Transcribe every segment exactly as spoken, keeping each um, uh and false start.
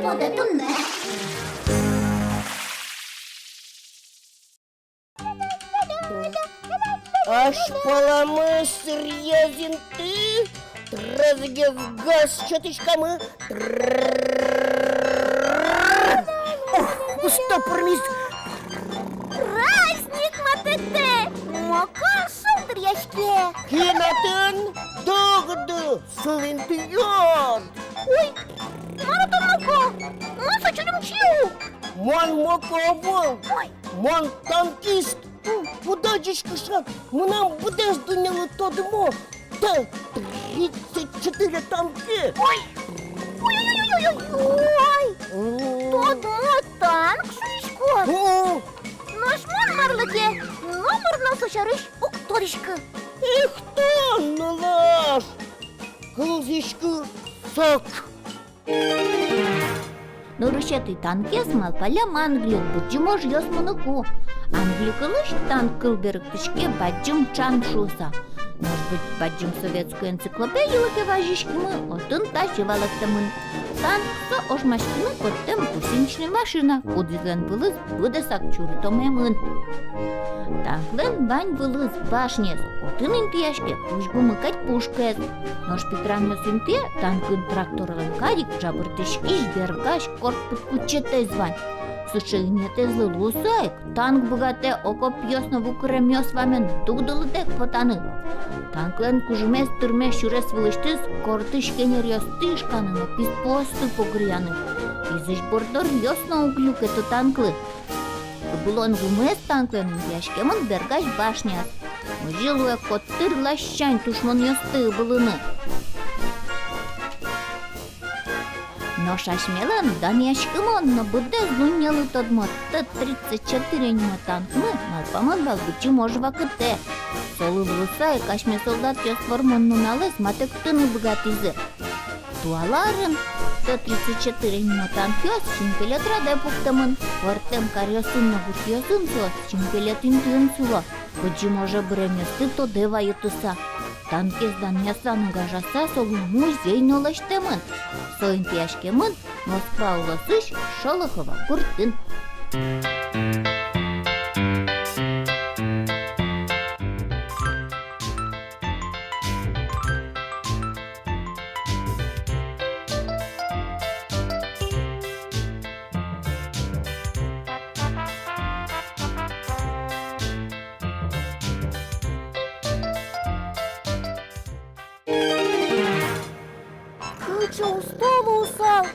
Тодэ туннэ. Азьпаламы сыръёс инты, тросгес газ сётӥськомы. Ох, усто пӧрмиз. Праздник матэктэ, моко шулдыръяське. Кин отын дугды, сылӥнтыяд. Ой, мар тон, моко? Мон со чилимчи ук. Мон моко ӧвӧл. Ой. Мон танкист. Уд адӟиськы шат, мынам быдэс дуннелы тодмо Т тридцать четыре танкез. Ой! Ой-ой-ой-ой-ой! М. Тодмо танк шуиськод? О! Нош мон марлы ке, номыр но со сярысь уг тодӥськы. Эх, тон, нылаш! Кылзӥськы сак. Нырысетӥ танкез малпаллям Англиын, Быдӟым ожъёс мыныку. Англи кылысь танк кыл берыктӥське бадӟым ӵанк шуыса. Нош быд-, Бадӟым советской энциклопедилы ке вазиськимы, отын тазьы валэктэмын: танк — со ожмаськыны поттэм гусеничной машина, кудӥзлэн вылыз быдэсак чурытомемын. Танклэн вань вылыз башняез, отын интыяське кузьгумы кадь пушкаез. Нош питранъёс интые танкын тракторлэн кадь ик ӝабыртӥськись бергась корт пыдкутчетэз вань. Сыӵе инъетэзлы луыса ик танк быгатэ окопъёс но вукыремъёс вамен дугдылытэк потаны. Танклэн кужымез тырме сюрес вылысьтыз кортысь кенеръёсты ишканы но писпуосты погыръяны. Изысь борддоръёс но уг люкето танклы. Ыбылон гумыез танклэн интыяськемын бергась башняз. Озьы луэ котыр ласянь тушмонъёсты ыбылыны. Нош асьмелэн данъяськымон но быдэс дуннелы тодмо Т тридцать четыре нимо танкмы малпамын вал Быдӟым ож вакытэ. Солы луыса ик асьме солдатъёс вормон нуналэз матэктыны быгатӥзы. Туала арын Т тридцать четыре нимо танкъёс синпелет радэ пуктэмын. Пӧртэм каръёсын но гуртъёсын соос синпелет интыын сыло, Быдӟым оже быремъёсты тодэ вайытыса. Танкез данъяса но гажаса солы музей но лэсьтэмын. Со интыяськемын Москва улосысь Шолохово гуртын. Кыӵе усто луысал,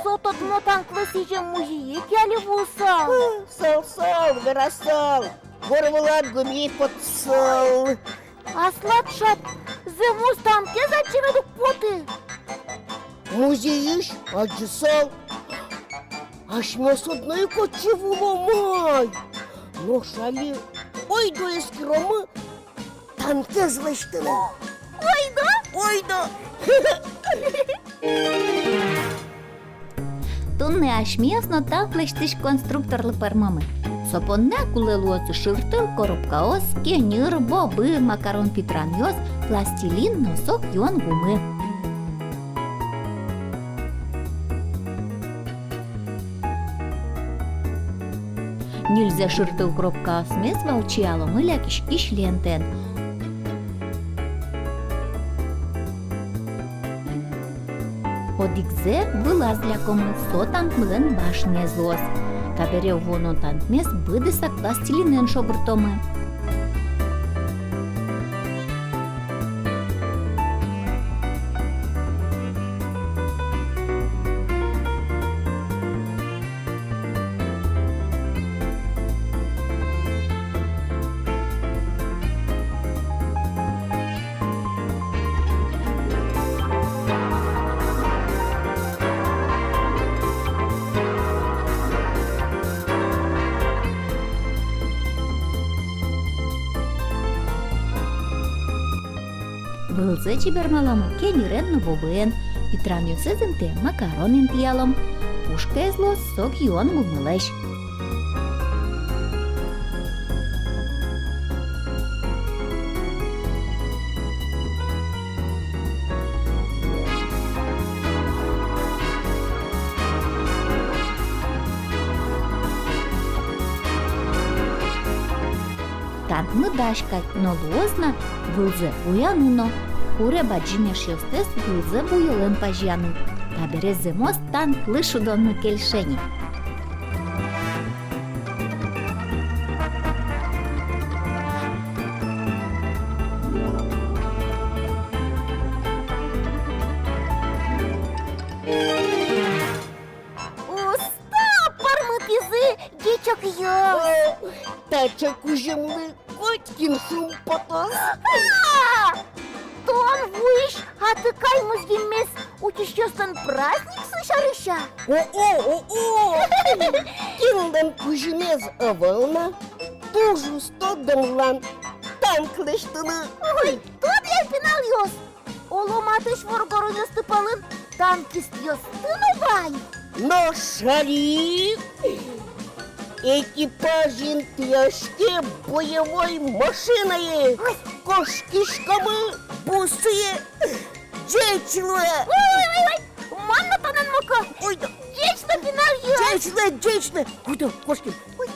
со тодмо танклы сӥзем музейе ик али вуысал. Сал, сал, верасал, вормылад гумы потсал. Аслад шат зэмос танкез адӟыны уг поты. Музейысь адӟысал. Асьмеос одно ик отчы вуом ай. Нош али ойдо эскеромы танкез лэсьтыны. Ойдо? Ойдо. Туннэ асьмеос но танк лэсьтӥсь конструкторлы пӧрмомы. Со понна кулэ луозы шыртыл коробкаос, кеньыр, бобы, макарон питранъёс, пластилин но сок юон гумы. Ньыльзэ шыртыл коробкаосмес валчияломы лякиськись лентаен. Одӥгзэ вылаз лякомы, со танкмылэн башняез луоз. Табере вуоно танкмес быдэсак пластилинэн шобыртомы. Вылзэ чебермаломы кеньырен но бобыен, питранъёсыз интые макарон интыялом, пушкаез луоз сок юон гумылэсь. Танкмы дась кадь но луоз на, вылзэ буяны но. Куре бадӟым эшъёстэс вылзэ буёлэн пазьяны. Табере зэмос танклы шудонмы кельше ни. Уста пӧрмытӥзы ӟечокъёс. Таӵе кузьымлы котькин шумпотоз. А! Тон вуись атыкай музъеммес утисьёслэн праздниксы сярысь-а? О-о, о-о! Кинлэн кузьымез ӧвӧл на туж усто дэмлан танк лэсьтыны. Ой, тодэ, пиналъёс, оло матысь воргоронъёсты пӧлын танкистъёсты но вань. Нош али экипаж интыяське боевой машинае. Ой. Кошкиськомы бусые. Ӟеч луэ! Ой, ой, ой, ой! Мон но тонэн муко! Ой, да. Ӟеч луэ, пиналъёс! Ӟеч луэ, ӟеч луэ! Куды кошким? Ой.